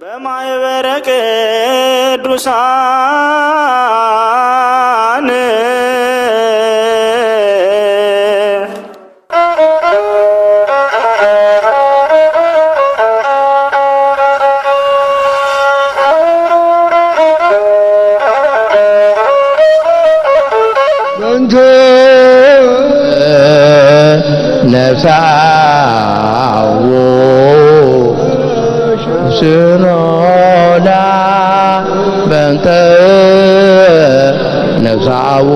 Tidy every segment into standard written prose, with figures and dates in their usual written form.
በማኅበረ ቅዱሳን። ነፍሳዎ ስኖዳ በእንተ ነፍሳዎ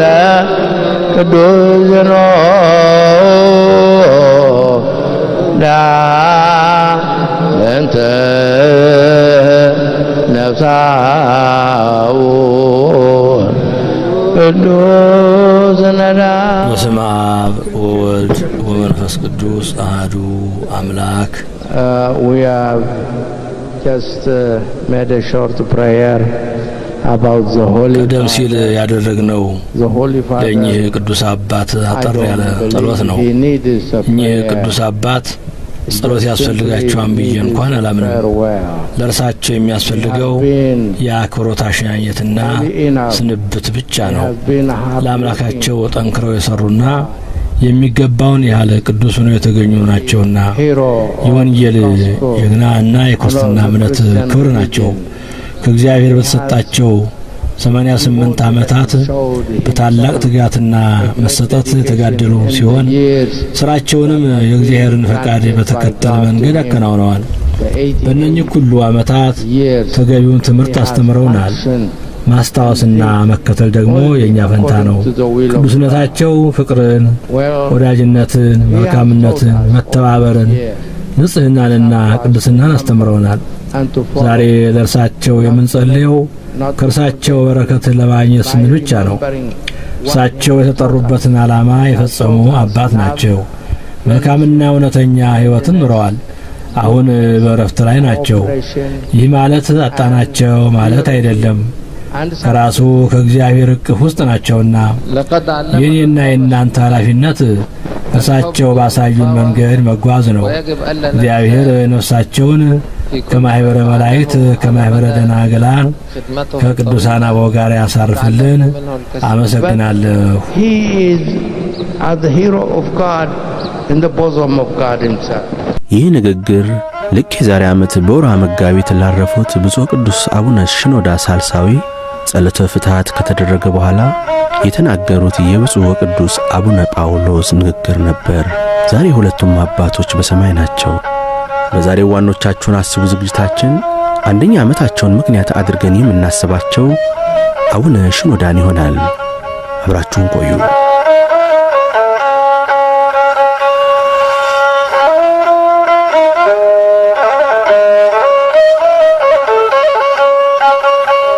ለቅዱስ ኖዳ በእንተ ነፍሳዎ ቅዱስ ነዳ። በስመ አብ ወወልድ ወመንፈስ ቅዱስ አህዱ አምላክ። We have just made a short prayer about the Holy ቀደም ሲል ያደረግነው the Holy Father. ለእኚህ ቅዱስ አባት አጠር ያለ ጸሎት ነው። He needs a እኚህ prayer. ቅዱስ አባት ጸሎት ያስፈልጋቸዋል ብዬ እንኳን አላምንም። ለእርሳቸው የሚያስፈልገው የአክብሮት አሸኛኘትና ስንብት ብቻ ነው። ለአምላካቸው ጠንክረው የሰሩና የሚገባውን ያህል ቅዱስ ሆነው የተገኙ ናቸውና የወንጌል ጀግና እና የክርስትና እምነት ክብር ናቸው። ከእግዚአብሔር በተሰጣቸው 88 ዓመታት በታላቅ ትጋትና መሰጠት የተጋደሉ ሲሆን ስራቸውንም የእግዚአብሔርን ፈቃድ በተከተለ መንገድ አከናውነዋል። በእነኚህ ሁሉ ዓመታት ተገቢውን ትምህርት አስተምረውናል። ማስታወስና መከተል ደግሞ የእኛ ፈንታ ነው። ቅዱስነታቸው ፍቅርን፣ ወዳጅነትን፣ መልካምነትን፣ መተባበርን፣ ንጽህናንና ቅድስናን አስተምረውናል። ዛሬ ለእርሳቸው የምንጸልየው ከእርሳቸው በረከትን ለማግኘት ስንል ብቻ ነው። እርሳቸው የተጠሩበትን ዓላማ የፈጸሙ አባት ናቸው። መልካምና እውነተኛ ሕይወትን ኑረዋል። አሁን በእረፍት ላይ ናቸው። ይህ ማለት አጣናቸው ማለት አይደለም። ከራሱ ከእግዚአብሔር እቅፍ ውስጥ ናቸውና የኔና የእናንተ ኃላፊነት እርሳቸው ባሳዩን መንገድ መጓዝ ነው። እግዚአብሔር ነፍሳቸውን ከማህበረ መላእክት፣ ከማህበረ ደናግላን፣ ከቅዱሳን አበው ጋር ያሳርፍልን። አመሰግናለሁ። He is as the hero of God in the bosom of God himself. ይህ ንግግር ልክ የዛሬ ዓመት በወርሃ መጋቢት ላረፉት ብፁዕ ቅዱስ አቡነ ሽኖዳ ሳልሳዊ ጸሎተ ፍትሐት ከተደረገ በኋላ የተናገሩት የብፁዕ ወቅዱስ አቡነ ጳውሎስ ንግግር ነበር። ዛሬ ሁለቱም አባቶች በሰማይ ናቸው። በዛሬው ዋኖቻችሁን አስቡ ዝግጅታችን አንደኛ ዓመታቸውን ምክንያት አድርገን የምናስባቸው አቡነ ሽኖዳን ይሆናል። አብራችሁን ቆዩ።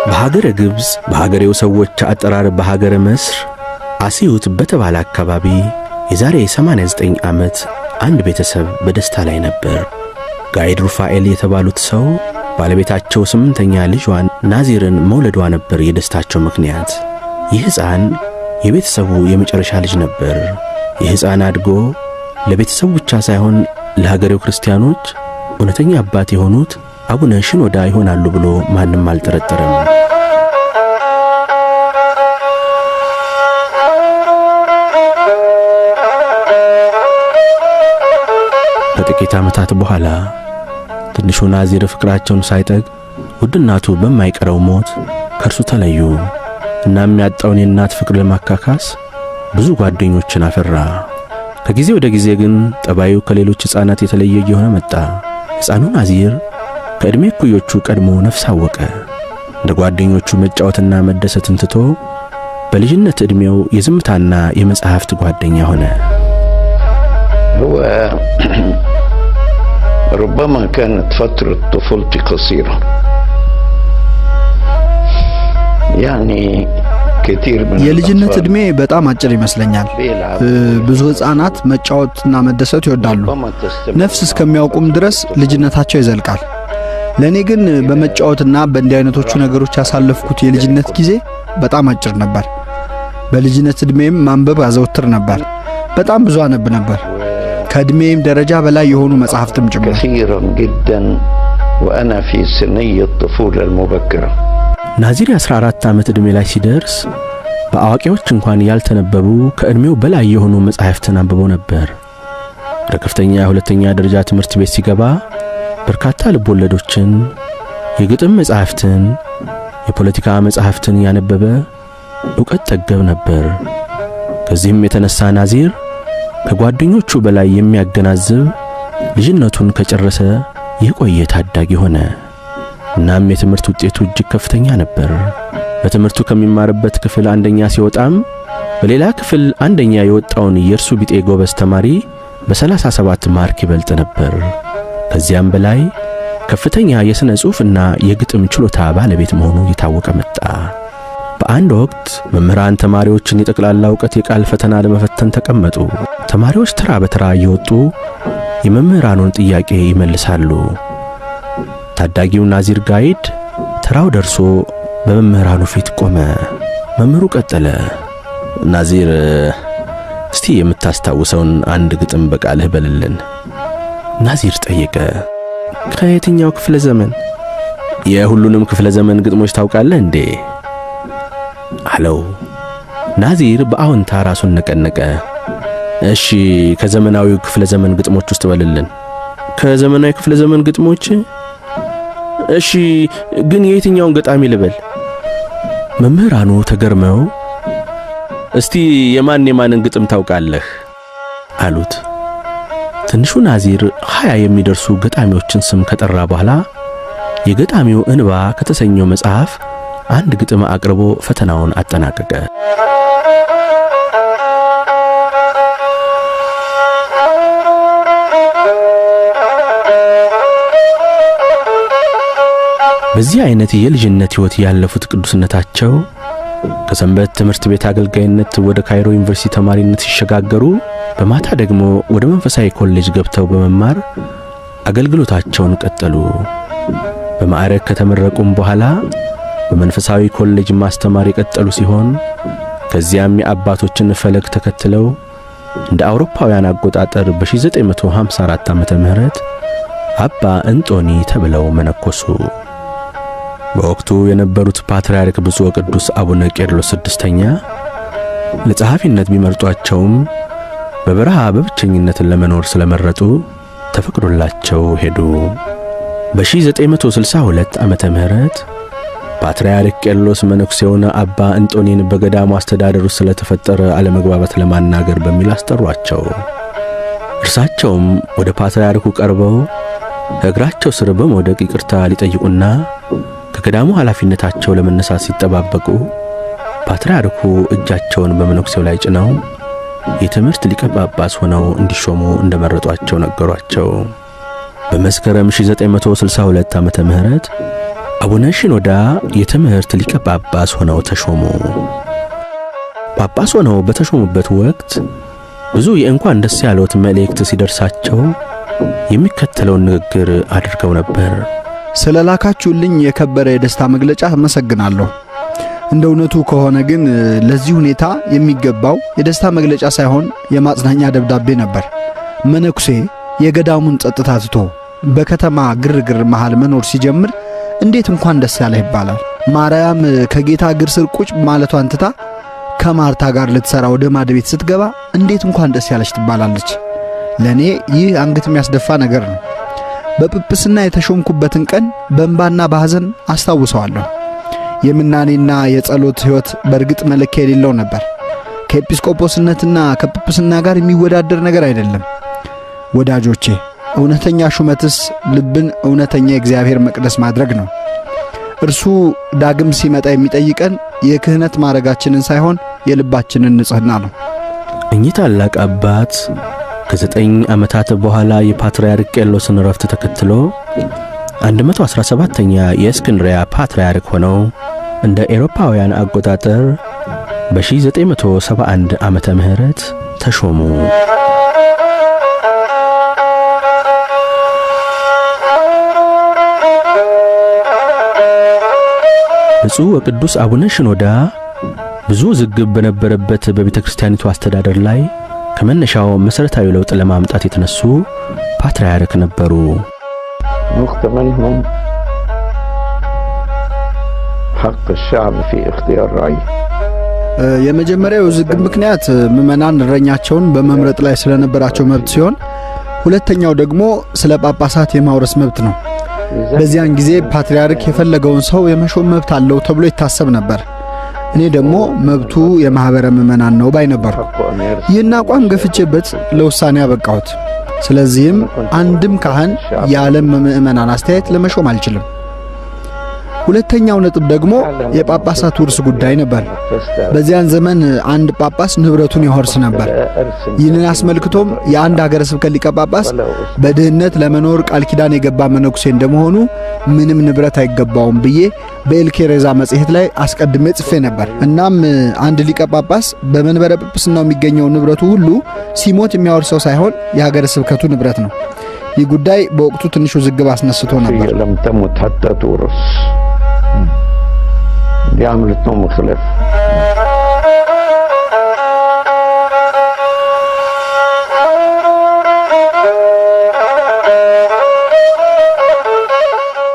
በሀገረ ግብፅ፣ በሀገሬው ሰዎች አጠራር በሀገረ መስር አስዩት በተባለ አካባቢ የዛሬ 89 ዓመት አንድ ቤተሰብ በደስታ ላይ ነበር። ጋይድ ሩፋኤል የተባሉት ሰው ባለቤታቸው ስምንተኛ ልጇን ናዚርን መውለዷ ነበር የደስታቸው ምክንያት። ይህ ሕፃን የቤተሰቡ የመጨረሻ ልጅ ነበር። ይህ ሕፃን አድጎ ለቤተሰቡ ብቻ ሳይሆን ለሀገሬው ክርስቲያኖች እውነተኛ አባት የሆኑት አቡነ ሽኖዳ ይሆናሉ ብሎ ማንም አልጠረጠረም። ከጥቂት ዓመታት በኋላ ትንሹ ናዚር ፍቅራቸውን ሳይጠግ ውድ እናቱ በማይቀረው ሞት ከእርሱ ተለዩ። እናም ያጣውን የእናት ፍቅር ለማካካስ ብዙ ጓደኞችን አፈራ። ከጊዜ ወደ ጊዜ ግን ጠባዩ ከሌሎች ሕፃናት የተለየ እየሆነ መጣ። ሕፃኑ ናዚር ከዕድሜ እኩዮቹ ቀድሞ ነፍስ አወቀ። እንደ ጓደኞቹ መጫወትና መደሰትን ትቶ በልጅነት ዕድሜው የዝምታና የመጻሕፍት ጓደኛ ሆነ። هو ربما كانت فترة طفولتي قصيرة، يعني كتير من የልጅነት الأطفال እድሜ በጣም አጭር ይመስለኛል። بيلعبوا ብዙ ህጻናት መጫወትና መደሰት ይወዳሉ። ربما تستمر ነፍስ እስከሚያውቁም ድረስ ልጅነታቸው ይዘልቃል። ለእኔ ግን በመጫወትና በእንዲህ አይነቶቹ ነገሮች ያሳለፍኩት የልጅነት ጊዜ በጣም አጭር ነበር። በልጅነት እድሜም ማንበብ አዘወትር ነበር። በጣም ብዙ አነብ ነበር። ከዕድሜም ደረጃ በላይ የሆኑ መጽሐፍትም ጭምር። كثيرا جدا وأنا في سني الطفولة المبكرة. ናዚር የ14 ዓመት ዕድሜ ላይ ሲደርስ በአዋቂዎች እንኳን ያልተነበቡ ከዕድሜው በላይ የሆኑ መጻሕፍትን አንብቦ ነበር። ወደ ከፍተኛ የሁለተኛ ደረጃ ትምህርት ቤት ሲገባ በርካታ ልቦለዶችን፣ የግጥም መጻሕፍትን፣ የፖለቲካ መጻሕፍትን ያነበበ ዕውቀት ጠገብ ነበር። ከዚህም የተነሳ ናዚር ከጓደኞቹ በላይ የሚያገናዝብ ልጅነቱን ከጨረሰ የቆየ ታዳጊ ሆነ። እናም የትምህርት ውጤቱ እጅግ ከፍተኛ ነበር። በትምህርቱ ከሚማርበት ክፍል አንደኛ ሲወጣም በሌላ ክፍል አንደኛ የወጣውን የእርሱ ቢጤ ጎበዝ ተማሪ በ37 ማርክ ይበልጥ ነበር። ከዚያም በላይ ከፍተኛ የሥነ ጽሑፍና የግጥም ችሎታ ባለቤት መሆኑ እየታወቀ መጣ። በአንድ ወቅት መምህራን ተማሪዎችን የጠቅላላ እውቀት የቃል ፈተና ለመፈተን ተቀመጡ። ተማሪዎች ተራ በተራ እየወጡ የመምህራኑን ጥያቄ ይመልሳሉ። ታዳጊው ናዚር ጋይድ ተራው ደርሶ በመምህራኑ ፊት ቆመ። መምህሩ ቀጠለ። ናዚር፣ እስቲ የምታስታውሰውን አንድ ግጥም በቃልህ በልልን። ናዚር ጠየቀ። ከየትኛው ክፍለ ዘመን? የሁሉንም ክፍለ ዘመን ግጥሞች ታውቃለህ እንዴ? አለው። ናዚር በአዎንታ ራሱን ነቀነቀ። እሺ፣ ከዘመናዊው ክፍለ ዘመን ግጥሞች ውስጥ በልልን። ከዘመናዊ ክፍለ ዘመን ግጥሞች? እሺ፣ ግን የየትኛውን ገጣሚ ልበል? መምህራኑ ተገርመው እስቲ የማን የማንን ግጥም ታውቃለህ አሉት። ትንሹ ናዚር 20 የሚደርሱ ገጣሚዎችን ስም ከጠራ በኋላ የገጣሚው እንባ ከተሰኘው መጽሐፍ አንድ ግጥም አቅርቦ ፈተናውን አጠናቀቀ። በዚህ አይነት የልጅነት ሕይወት ያለፉት ቅዱስነታቸው ከሰንበት ትምህርት ቤት አገልጋይነት ወደ ካይሮ ዩኒቨርሲቲ ተማሪነት ሲሸጋገሩ በማታ ደግሞ ወደ መንፈሳዊ ኮሌጅ ገብተው በመማር አገልግሎታቸውን ቀጠሉ። በማዕረግ ከተመረቁም በኋላ በመንፈሳዊ ኮሌጅ ማስተማር የቀጠሉ ሲሆን ከዚያም የአባቶችን ፈለግ ተከትለው እንደ አውሮፓውያን አቆጣጠር በ1954 ዓመተ ምህረት አባ እንጦኒ ተብለው መነኮሱ። በወቅቱ የነበሩት ፓትርያርክ ብፁዕ ወቅዱስ አቡነ ቄርሎስ ስድስተኛ ለጸሐፊነት ቢመርጧቸውም በበረሃ በብቸኝነት ለመኖር ስለመረጡ ተፈቅዶላቸው ሄዱ። በ1962 ዓመተ ምህረት ፓትርያርክ ቄርሎስ መነኩሴውን አባ እንጦኒን በገዳሙ አስተዳደር ውስጥ ስለተፈጠረ አለመግባባት ለማናገር በሚል አስጠሯቸው። እርሳቸውም ወደ ፓትርያርኩ ቀርበው ከእግራቸው ስር በመውደቅ ይቅርታ ሊጠይቁና ከገዳሙ ኃላፊነታቸው ለመነሳት ሲጠባበቁ ፓትርያርኩ እጃቸውን በመነኩሴው ላይ ጭነው የትምህርት ሊቀ ጳጳስ ሆነው እንዲሾሙ እንደመረጧቸው ነገሯቸው። በመስከረም 1962 ዓመተ ምህረት አቡነ ሺኖዳ የትምህርት ሊቀ ጳጳስ ሆነው ተሾሙ። ጳጳስ ሆነው በተሾሙበት ወቅት ብዙ የእንኳን ደስ ያለዎት መልእክት ሲደርሳቸው የሚከተለውን ንግግር አድርገው ነበር። ስለላካችሁልኝ የከበረ የደስታ መግለጫ አመሰግናለሁ። እንደ እውነቱ ከሆነ ግን ለዚህ ሁኔታ የሚገባው የደስታ መግለጫ ሳይሆን የማጽናኛ ደብዳቤ ነበር። መነኩሴ የገዳሙን ጸጥታ ትቶ በከተማ ግርግር መሃል መኖር ሲጀምር እንዴት እንኳን ደስ ያለህ ይባላል። ማርያም ከጌታ እግር ስር ቁጭ ማለቷን ትታ ከማርታ ጋር ልትሰራ ወደ ማድ ቤት ስትገባ እንዴት እንኳን ደስ ያለች ትባላለች። ለእኔ ይህ አንገት የሚያስደፋ ነገር ነው። በጵጵስና የተሾምኩበትን ቀን በእንባና በሐዘን አስታውሰዋለሁ። የምናኔና የጸሎት ሕይወት በእርግጥ መለኪያ የሌለው ነበር። ከኤጲስቆጶስነትና ከጵጵስና ጋር የሚወዳደር ነገር አይደለም። ወዳጆቼ፣ እውነተኛ ሹመትስ ልብን እውነተኛ የእግዚአብሔር መቅደስ ማድረግ ነው። እርሱ ዳግም ሲመጣ የሚጠይቀን የክህነት ማዕረጋችንን ሳይሆን የልባችንን ንጽሕና ነው። እኚህ ታላቅ አባት ከ9 ዓመታት በኋላ የፓትርያርክ ቄርሎስን ረፍት ተከትሎ 117ኛ የእስክንድሪያ ፓትርያርክ ሆነው እንደ ኤሮፓውያን አቆጣጠር በ1971 ዓመተ ምህረት ተሾሙ። ብፁዕ ወቅዱስ አቡነ ሽኖዳ ብዙ ውዝግብ በነበረበት በቤተ ክርስቲያኒቱ አስተዳደር ላይ ከመነሻው መሰረታዊ ለውጥ ለማምጣት የተነሱ ፓትርያርክ ነበሩ። نقطة منهم حق الشعب في اختيار رعيه. የመጀመሪያው የውዝግብ ምክንያት ምዕመናን እረኛቸውን በመምረጥ ላይ ስለነበራቸው መብት ሲሆን፣ ሁለተኛው ደግሞ ስለ ጳጳሳት የማውረስ መብት ነው። በዚያን ጊዜ ፓትርያርክ የፈለገውን ሰው የመሾም መብት አለው ተብሎ ይታሰብ ነበር። እኔ ደግሞ መብቱ የማህበረ ምዕመናን ነው ባይ ነበርኩ። ይህን አቋም ገፍቼበት ለውሳኔ አበቃሁት። ስለዚህም አንድም ካህን የዓለም ምዕመናን አስተያየት ለመሾም አልችልም። ሁለተኛው ነጥብ ደግሞ የጳጳሳት ውርስ ጉዳይ ነበር። በዚያን ዘመን አንድ ጳጳስ ንብረቱን ይወርስ ነበር። ይህንን አስመልክቶም የአንድ ሀገረ ስብከት ሊቀ ጳጳስ በድህነት ለመኖር ቃል ኪዳን የገባ መነኩሴ እንደመሆኑ ምንም ንብረት አይገባውም ብዬ በኤልኬሬዛ መጽሔት ላይ አስቀድሜ ጽፌ ነበር። እናም አንድ ሊቀ ጳጳስ በመንበረ ጵጵስናው የሚገኘው ንብረቱ ሁሉ ሲሞት የሚያወርሰው ሳይሆን የሀገረ ስብከቱ ንብረት ነው። ይህ ጉዳይ በወቅቱ ትንሽ ውዝግብ አስነስቶ ነበር። لم تمت حتى تورث. دي عملت نوع من الخلاف.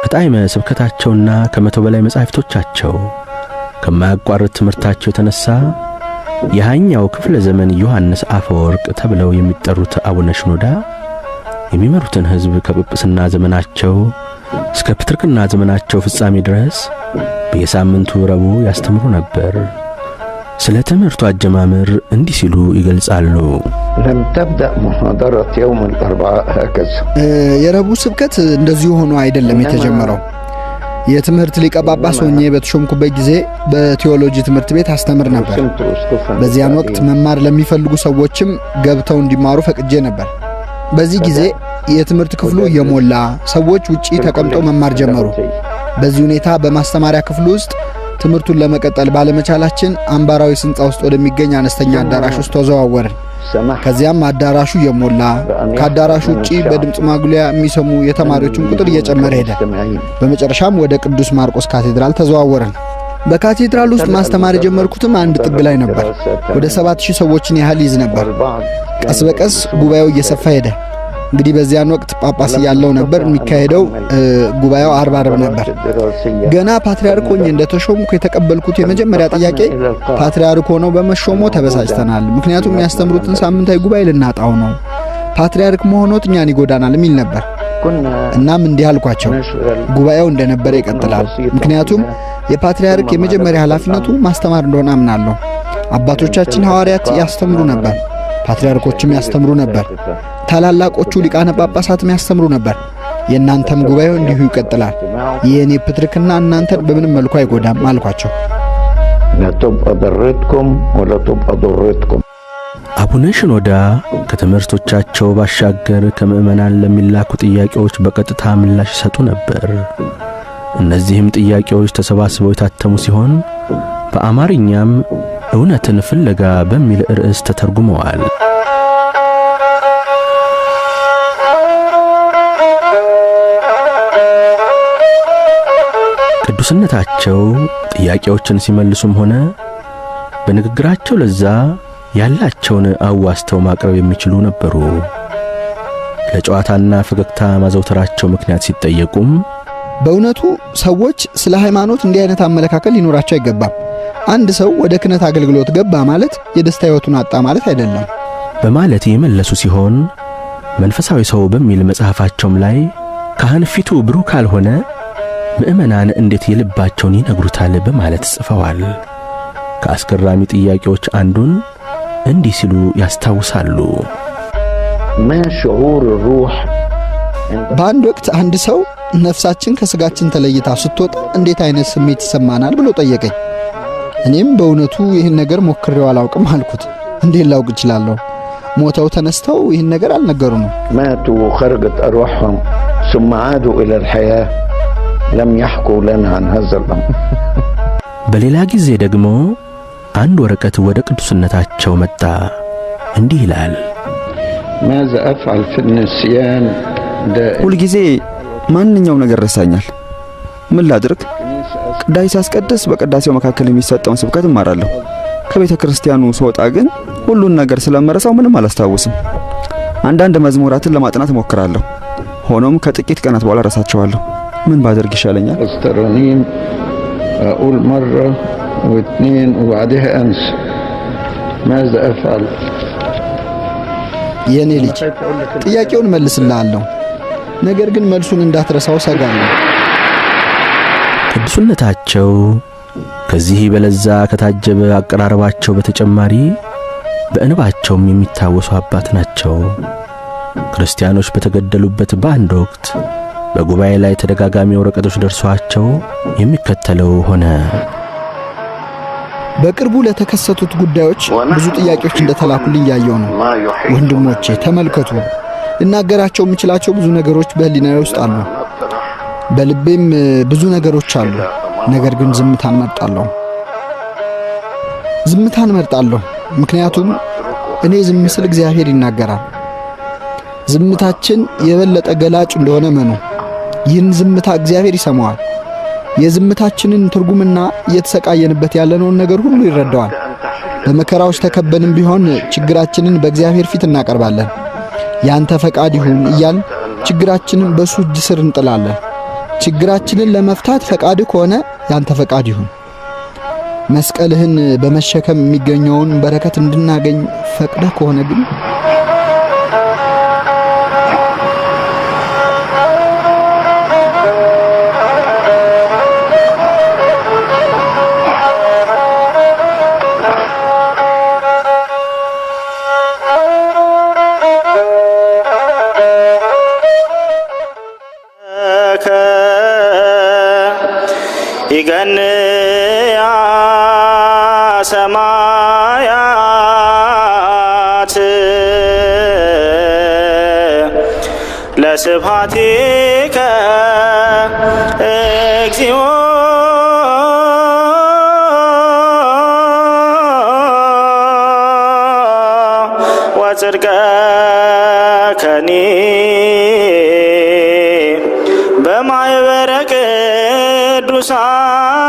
ከጣዕመ ስብከታቸውና ከ100 በላይ መጻሕፍቶቻቸው ከማያቋርጥ ትምህርታቸው የተነሳ የሃያኛው ክፍለ ዘመን ዮሐንስ አፈወርቅ ተብለው የሚጠሩት አቡነ ሽኖዳ የሚመሩትን ሕዝብ ከጵጵስና ዘመናቸው እስከ ፕትርክና ዘመናቸው ፍጻሜ ድረስ በየሳምንቱ ረቡዕ ያስተምሩ ነበር። ስለ ትምህርቱ አጀማመር እንዲህ ሲሉ ይገልጻሉ። لم تبدأ محاضرة يوم الأربعاء هكذا. የረቡዕ ስብከት እንደዚሁ ሆኖ አይደለም የተጀመረው። የትምህርት ሊቀ ጳጳስ ሆኜ በተሾምኩበት ጊዜ በቴዎሎጂ ትምህርት ቤት አስተምር ነበር። رسمت أسقفا በዚያን ወቅት መማር ለሚፈልጉ ሰዎችም ገብተው እንዲማሩ ፈቅጄ ነበር። በዚህ ጊዜ የትምህርት ክፍሉ እየሞላ ሰዎች ውጪ ተቀምጠው መማር ጀመሩ። በዚህ ሁኔታ በማስተማሪያ ክፍሉ ውስጥ ትምህርቱን ለመቀጠል ባለመቻላችን አምባራዊ ህንጻ ውስጥ ወደሚገኝ አነስተኛ አዳራሽ ውስጥ ተዘዋወርን። سمحت ከዚያም አዳራሹ እየሞላ ከአዳራሹ ውጪ በድምጽ ማጉሊያ የሚሰሙ የተማሪዎችን ቁጥር እየጨመረ ሄደ። المستمعين. በመጨረሻም ወደ ቅዱስ ማርቆስ ካቴድራል ተዘዋወርን። በካቴድራል ውስጥ ማስተማር የጀመርኩትም አንድ ጥግ ላይ ነበር። ወደ 7000 ሰዎችን ያህል ይዝ ነበር። والبعض ቀስ በቀስ ጉባኤው እየሰፋ ሄደ። እንግዲህ በዚያን ወቅት ጳጳስ እያለሁ ነበር የሚካሄደው። ጉባኤው አርብ አርብ ነበር። الدراسية ገና ፓትርያርክ ሆኜ እንደተሾምኩ የተቀበልኩት የመጀመሪያ ጥያቄ ፓትርያርክ ሆነው በመሾሞ ተበሳጭተናል፣ ምክንያቱም የሚያስተምሩትን ሳምንታዊ ጉባኤ ልናጣው ነው፣ ፓትርያርክ መሆኖት እኛን ይጎዳናል የሚል ነበር። كنا እናም እንዲህ አልኳቸው፣ نشغل ጉባኤው እንደነበረ ይቀጥላል። ምክንያቱም የፓትርያርክ የመጀመሪያ ኃላፊነቱ ማስተማር እንደሆነ አምናለሁ። አባቶቻችን ሐዋርያት ያስተምሩ ነበር፣ ፓትርያርኮችም ያስተምሩ ነበር፣ ታላላቆቹ ሊቃነ ጳጳሳትም ያስተምሩ ነበር። የእናንተም ጉባኤው እንዲሁ ይቀጥላል። የእኔ ፕትርክና እናንተን በምንም መልኩ አይጎዳም አልኳቸው። لا تبقى ضرتكم ولا تبقى ضرتكم. አቡነ ሽኖዳ ከትምህርቶቻቸው ባሻገር ከምዕመናን ለሚላኩ ጥያቄዎች በቀጥታ ምላሽ ይሰጡ ነበር። እነዚህም ጥያቄዎች ተሰባስበው የታተሙ ሲሆን በአማርኛም እውነትን ፍለጋ በሚል ርዕስ ተተርጉመዋል። ቅዱስነታቸው ጥያቄዎችን ሲመልሱም ሆነ በንግግራቸው ለዛ ያላቸውን አዋስተው ማቅረብ የሚችሉ ነበሩ። ለጨዋታና ፈገግታ ማዘውተራቸው ምክንያት ሲጠየቁም በእውነቱ ሰዎች ስለ ሃይማኖት እንዲህ አይነት አመለካከት ሊኖራቸው አይገባም። አንድ ሰው ወደ ክህነት አገልግሎት ገባ ማለት የደስታ ሕይወቱን አጣ ማለት አይደለም። በማለት የመለሱ ሲሆን መንፈሳዊ ሰው በሚል መጽሐፋቸውም ላይ ካህን ፊቱ ብሩህ ካልሆነ ምዕመናን እንዴት የልባቸውን ይነግሩታል በማለት ጽፈዋል። ከአስገራሚ ጥያቄዎች አንዱን እንዲህ ሲሉ ያስታውሳሉ። ما شعور الروح عند በአንድ ወቅት አንድ ሰው ነፍሳችን ከስጋችን ተለይታ ስትወጣ እንዴት አይነት ስሜት ይሰማናል ብሎ ጠየቀኝ። እኔም በእውነቱ ይህን ነገር ሞክሬው አላውቅም አልኩት። እንዴት ላውቅ እችላለሁ? ሞተው ተነስተው ይህን ነገር አልነገሩንም። ماتوا وخرجت أرواحهم ثم عادوا إلى الحياة لم يحكوا لنا عن هذا الأمر. በሌላ ጊዜ ደግሞ አንድ ወረቀት ወደ ቅዱስነታቸው መጣ። እንዲህ ይላል። ماذا أفعل في النسيان دائما؟ ሁልጊዜ ማንኛውም ነገር ረሳኛል። ምን ላድርግ? ቅዳሴ ሳስቀድስ በቅዳሴው መካከል የሚሰጠውን ስብከት እማራለሁ። ከቤተ ክርስቲያኑ ስወጣ ግን ሁሉን ነገር ስለምረሳው ምንም አላስታውስም። አንዳንድ መዝሙራትን ለማጥናት እሞክራለሁ። ሆኖም ከጥቂት ቀናት በኋላ ረሳቸዋለሁ። ምን ባደርግ ይሻለኛል? الترانيم أقول مرة واثنين وبعدها أنسى. ماذا أفعل؟ የእኔ ልጅ፣ ጥያቄውን መልስልሃለሁ። ነገር ግን መልሱን እንዳትረሳው ሰጋለሁ። ቅዱስነታቸው ከዚህ በለዛ ከታጀበ አቀራረባቸው በተጨማሪ በእንባቸውም የሚታወሱ አባት ናቸው። ክርስቲያኖች በተገደሉበት በአንድ ወቅት በጉባኤ ላይ ተደጋጋሚ ወረቀቶች ደርሷቸው የሚከተለው ሆነ። በቅርቡ ለተከሰቱት ጉዳዮች ብዙ ጥያቄዎች እንደተላኩልኝ እያየሁ ነው። ወንድሞቼ፣ ተመልከቱ። ልናገራቸው የምችላቸው ብዙ ነገሮች በሕሊናዬ ውስጥ አሉ። በልቤም ብዙ ነገሮች አሉ። ነገር ግን ዝምታን መርጣለሁ። ዝምታን መርጣለሁ። ምክንያቱም እኔ ዝም ስል እግዚአብሔር ይናገራል። ዝምታችን የበለጠ ገላጭ እንደሆነ መኑ። ይህን ዝምታ እግዚአብሔር ይሰማዋል። የዝምታችንን ትርጉምና እየተሰቃየንበት ያለነውን ነገር ሁሉ ይረዳዋል። በመከራዎች ተከበንም ቢሆን ችግራችንን በእግዚአብሔር ፊት እናቀርባለን። ያንተ ፈቃድ ይሁን እያልን ችግራችንን በሱ እጅ ስር እንጥላለን። ችግራችንን ለመፍታት ፈቃድህ ከሆነ ያንተ ፈቃድ ይሁን። መስቀልህን በመሸከም የሚገኘውን በረከት እንድናገኝ ፈቅደህ ከሆነ ግን ይገንያ ሰማያት ለስብሐቲከ እግዚኦ። ወጽድቀከኒ በማኅበረ ቅዱሳን።